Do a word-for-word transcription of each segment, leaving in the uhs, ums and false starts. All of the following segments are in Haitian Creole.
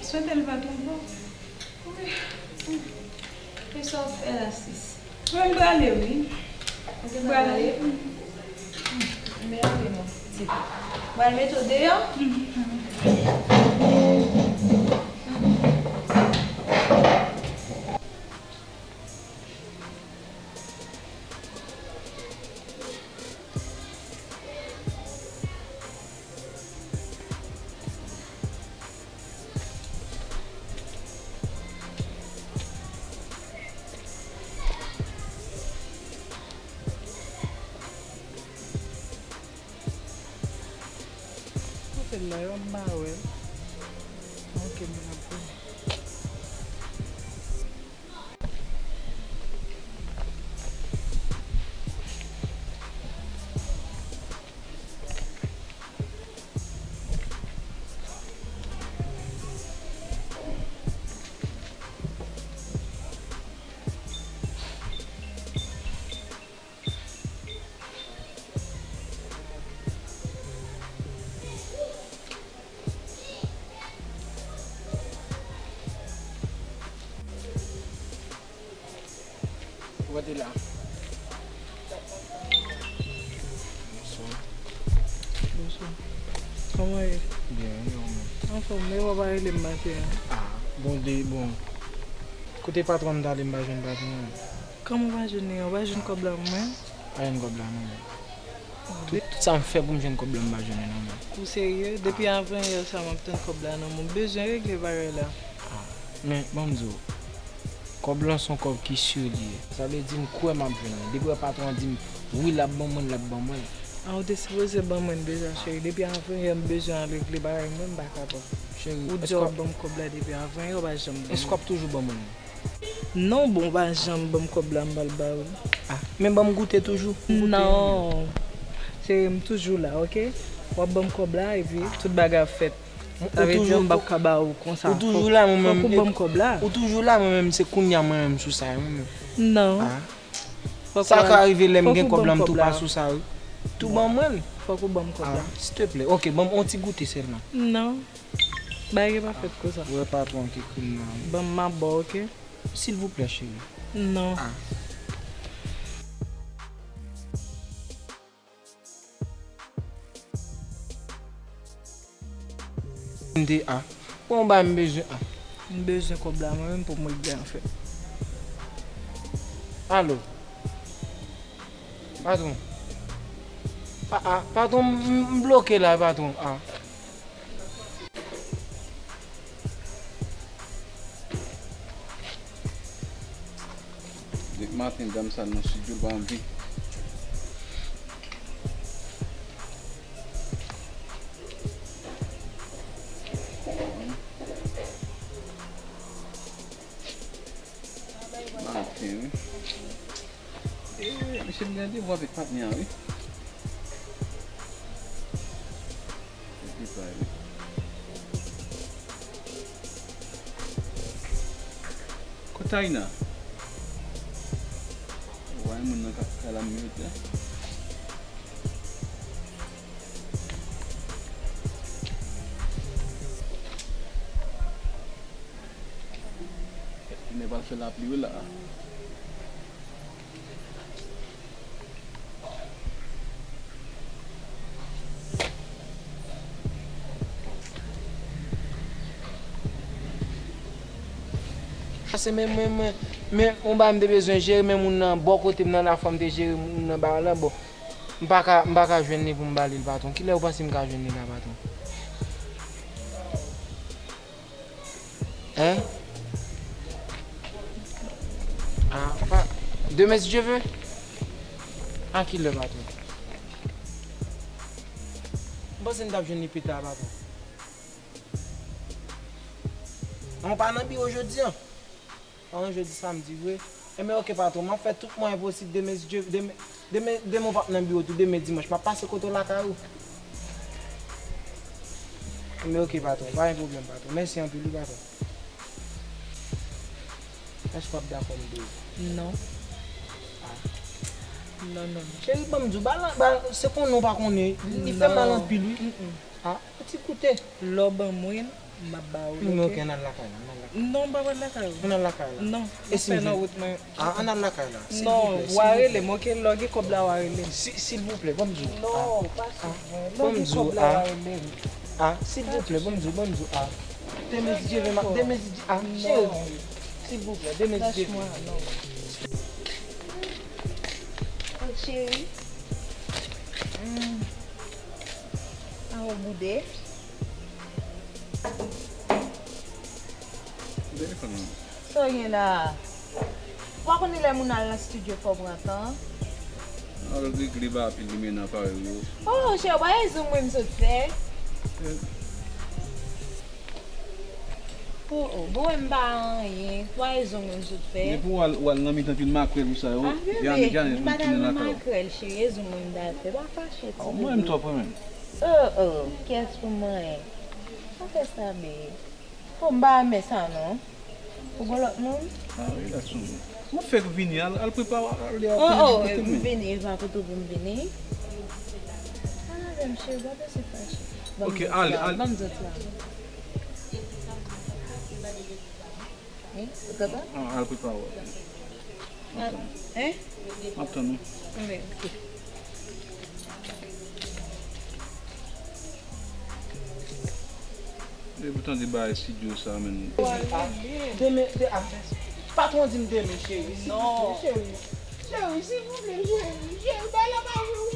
Swete l pa twonpe w. Wi. E sa w fè la, sis? Mwen, m prale, wi. Ou te prale? Merde, non. Ti. Mwen al mete w deyò. Kote l la, yo ap mawè. Ok, mwen ap vini. Ou rete la. Bonswa. Bonswa. Kòman w ye? Byen, e ou menm? Anfòm, men w pa rele m maten an. Ah, bon, de, bon. Kote patwon m t ale, m pa jwenn patwon an. Kòman w pa jwenn li an? W pa jwenn kòb la mwen? Pa jwenn kòb la non. Tout, tout sa m fè pou m jwenn kòb la, m pa jwenn li non, men. Ou serye? Depi avan yè sa m ap tann kòb la nan men w. M bezwen regle bagay la. Ah, men, ban m di w, kòb lan se yon kòb ki si li ye. Sa vle di m kwè m ap jwenn li. Depi wè patwon an di m, wi, l ap ban mwen, l ap ban mwen. Ah, ou te sipoze ban mwen l deja, cheri. Depi avan yè m bezwen al regle bagay mwen, m pa kapab. Cheri, ou di w ap ban m kòb la depi avan yè, ou pa janm ban m. Èske w ap toujou ban mwen li? Non, bon, w pa janm ban m kòb la, m pral ba ou l. Ah, men ban m goute toujou. Goute. Non. Cheri, m toujou la, ok? W ap ban m kòb la, epi tout bagay ap fèt. Sa vle di m p ap ka ba ou konsa. Ou toujou la, mwen menm. Fòk ou ban m kòb la. Ou toujou la, mwen menm, se kounye a mwen menm sou sa, mwen menm. Non. Ah. Sa ka rive lè m gen kòb la, m tou pa sou sa, wi. Tou ban mwen l. Fòk ou ban m kòb la. Ah, silteplè. Ok, ban m yon ti goute sèlman. Non. Bagay pa fèt konsa. Ou wè patwon ki krim nan. Ban m, m ap ba w, ok? Silvouplè, cheri. Non. Ah. M te a. Bon, bay m bezwen a. M bezwen kòb la mwen menm pou m regle afè. Alo. Patwon. A, a, patwon, m, m bloke la, patwon. A. Depi maten, dam sa nan estidyo, l pa anvi. Maten, wi. E, mesye, m gen randevou avèk patnè a, wi. Epi sa, wi. Kot Taina? Ou wè moun nan k ap kalamite. Tounen pral fè lapli wi la. Pase men, men, men, men, yon bagay m te bezwen jere, men moun nan bò kote m nan la, fò m te jere moun nan bagay la, bon. M pa ka, m pa ka jwenn li pou m ba li l, patwon. Kilè ou panse m ka jwenn li la, patwon? Hein? Ah, pa, demen, si Dye ve. A kilè, patwon? M panse n t ap jwenn li pita, patwon. An, ou pa nan biwo jodi a? An, jodi samdi vre. Enben, oke, patwon, m ap fè tout mwayen posib demen, si Dye, demen, demen, demen w p ap nan biwo tou, demen dimanch, m ap pase kote w lakay ou. Enben, oke, patwon, pa gen pwoblèm, patwon. Mèsi anpil, wi, patwon. Èske w ap dakò m de ou? Non. Ah. Non, non, non. Cheri, ban m di w, ba, ba, se konnen w pa konnen. Li fè mal anpil, wi. Mm, mm. Ah, yon ti goute. Lè w ban mwen l, M ap ba ou l, oke? Oke, ann al lakay la, ann al lakay la. Non, m pa pral lakay ou. Ann al lakay la. Non, m ap fè nan wout mwen. Ah, ann al lakay la. Non, w a rele m, oke? Lè w gen kòb la, w a rele m. Si, silvouplè, ban m di w. Non, pa silvouplè. Lè w gen kòb la, w a rele m. Ah, silvouplè, ban m di w, ban m di w, ah. Demen si Dye vle, demen si Dye, ah, cheri. Silvouplè, demen si Dye vle. Lach mwen, non. Oh, cheri. Mm. Ah, ou boude. Telefòn nan. Sa w gen la a? Ou pa konnen lè moun al nan estidyo fò w pran tan? Al regle bagay pil li mennen aparèy ou yo. Oh, chè, w pa wè zong mwen m sot fè? Oh, oh, bon, m pa anyen. W pa wè zong mwen m sot fè? Depi w al, w al nan mitan pil makrèl ou sa yo, ah, bebe, m pa t al nan makrèl, cheri, e zong mwen m t al fè. Pa fache, ti bebe. Mwen menm twòp, mwen menm. Oh, oh, kiyès pou mwen? Pa fè sa, babe. Oh, m pa renmen sa, non. Ou gon lòt moun? Ah, relax, non. Mwen fèk vini, al, al prepare, al, al, oh, oh, pote m vini, e pa kote pou m vini. Ala, menm cheri, pa bezwen fache. Ban m zòt la, ban m zòt la. Wi, ou kontan? Ah, al prepare. M ap tann ou. Hein? M ap tann ou. Anben, ok. Depi w tande bagay estidyo sa, menn. Ah, demen, de, ah, patwon di m demen, cheri, silvouplè, cheri. Cheri, silvouplè, cheri, cheri, bay la pa jwe, wi.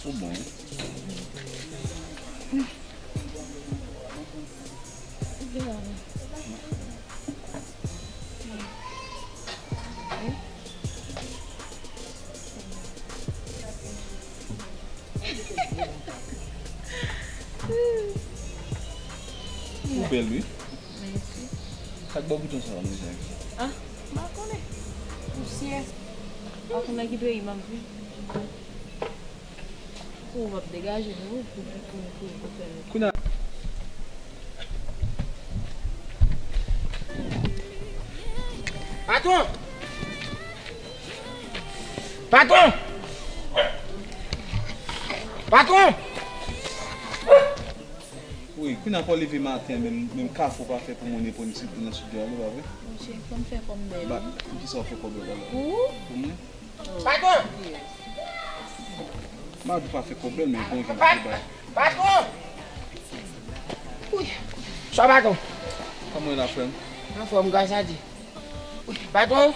Ou bon? Ou bèl, wi. Mèsi. Sa k ba w bouton sa a, mezanmi? Ah, m pa konnen. Pousyè. Pa konn nan ki peyi m ap viv. Kou w ap degaje nou, wi, pou, pou, pou, pou fè nou. Kounye a. Patwon! Patwon! Patwon! Wi, kounye a fò w leve maten an, menm, menm kafe w pa fè pou moun e pou n site nan estidyo a, non, pa vre? Monchè, fò m fè kòb m bèl, wi. Ba, pou kisa w fè kòb la, la? Pou ou? Pou mwen? Patwon! M ap di w pa fè kòb bèl, men bon jan pou bay. Patwon! Wi. Sa patwon? Kòman w ye la, frè m? Anfòm, gras a Dye. Patwon?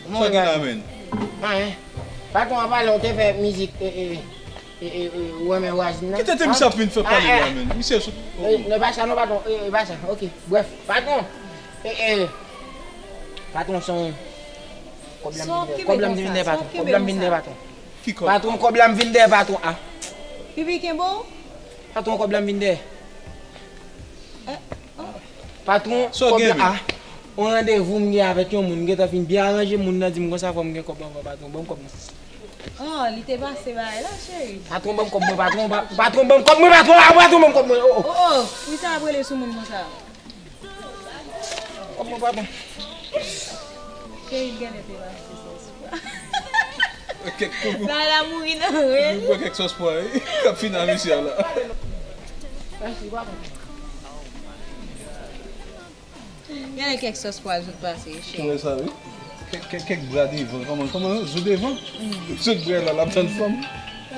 Sa w gen la, menn? Anyen. Patwon, an palan, ou te fè mizik, e, e, e, e, e, ou renmen vwazin nan? Kite te misye ap vin fè pale la, menn. Misye sou. E, non, e pa sa non, patwon. E, e, pa sa. Ok. Brèf, patwon. E, e, patwon, se yon kòb la m vin dèyè. Kòb la m vin dèyè, patwon. Kòb la m vin dèyè, patwon. Ki kòb? Patwon, kòb la m vin dèyè, patwon. Ah. Pipi kenbe w? Patwon, kòb la m vin dèyè. Patwon, kòb la a. On randevou m gen avèk yon moun, m gentan fin byen aranje, moun nan di m konsa fò m gen kòb ankò, patwon, ban m kòb mwen. Oh, li te pase bagay la, cheri. Patwon, ban m kòb mwen, patwon, pa- patwon, ban m kòb mwen, patwon, ah, patwon, ban m kòb mwen, oh, oh. Oh, oh, poukisa w ap rele sou moun konsa? Kòb mwen, patwon. Cheri, m genlè te pase sòs pwa. Kèk kòb. Bagay la mouri nan rèl. Ou bwè kèk sòs pwa, wi. K ap fini a mesye a la. Mèsi, patwon. Gade kèk sòs pwa l sot pase, cheri. Ou wè sa, wi. Kèk, kèk, kèk bra devan, kòman, kòman, zo devan? Mm. Sot bra la, l ap tann fanm.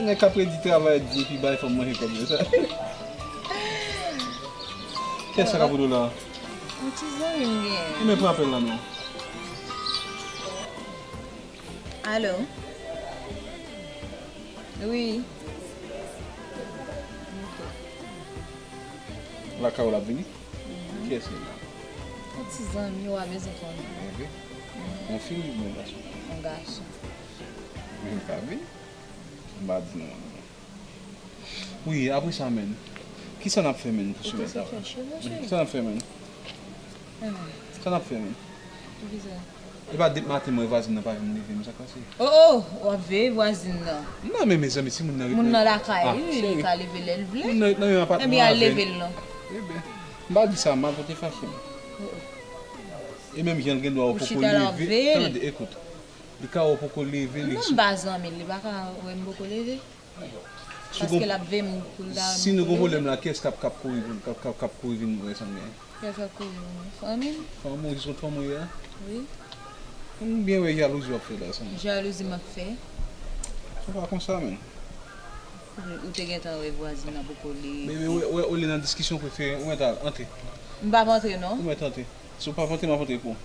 Nèg k ap redi travay di epi bay fanm manje kòb yo, sa. Kiyès sa k ap rele w la? Yon ti zanmi m genyen. Men pran apèl la, non. Alo? Wi. Ok. Lakay ou l ap vini? Mhm. Kiyès li la? Yon ti zanmi w a bezwen konnen. Ok. Mhm. Yon fi oubyen yon gason? Yon gason. Men m ka vini? M pa di non. Wi, apre sa, menn. Kisa n ap fè, menn, pou semèn sa? Kisa n ap fè, menn? Sa n ap fè, menn? Poukisa? E pa depi maten mwen vwazin nan pa janm leve, men sa k pase? Oh, oh, w ap veye vwazin nan. Non, men mezanmi, si moun nan ret... Moun nan lakay li, li ka leve lè l vle. Moun nan ret nan menm apatman avè l. Ebyen, al leve l non. Ebyen, m pa di sa mal, pou te fache m. Oh, oh. E menm jan l gen dwa wè w poko leve, tande, ekout. Li ka wè w poko leve, li... Non, m pa zanmi l, li pa ka wè m poko leve. Paske l ap veye m pou l ta... Si nou gen pwoblèm la, kiyès k ap, k ap kouri, k ap, k ap, k ap kouri vin wè zanmi an? Kiyès k ap kouri vin wè? Fanmi m. Fanmi w, jis kont fanmi w ye a? Wi. M byen wè jalouzi w ap fè la, zanmi. Jalouzi m ap fè? Ou pa konsa, menm. Ou te gentan wè vwazin nan poko leve. Men, men, wè, wè, olye nan diskisyon, prefere ou mèt al, antre. M p ap antre, non. Ou mèt antre. Si w p ap antre, m ap antre pou ou.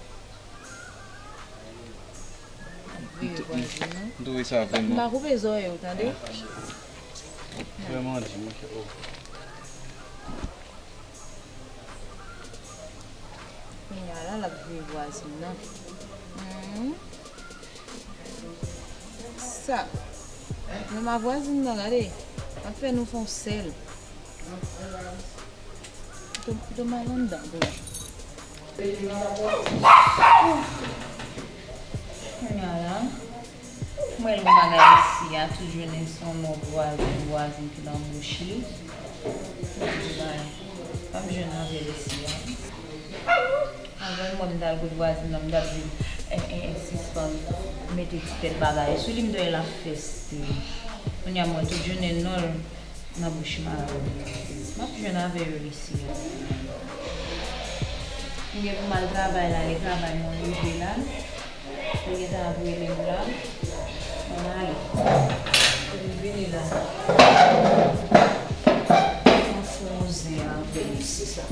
Veye vwazin nan. M twouve sa vrèman... M pa koupe zòrèy ou, tande? Vrèman di, monchè, oh. Kounye a la, l ap veye vwazin nan. Mhm. Sa. Men ma vwazin nan, gade. M ap fè nou fè yon sèl. Kite, kite m al anndan pou nou. Kounye a la, mwen wè yon bagay isi a, tout jounen se yon non vwazin, vwazin ki nan bouch li. M ap jwenn avè l isi a. Anvan mwen, m t al kot vwazin nan, m t ap di l, eh, eh, eh, sispann mete ti tèt bagay sou li, m t wè l ap fè stil. Kounye a, mwen, tout jounen non l nan bouch mari m. M ap jwenn avè yo isi a. M gen pou m al travay la, lè travay mwen rive la. Li gentan ap rele m la. Mwen ale. Epi vini la. Mwen fè yon zen avè l isi sa.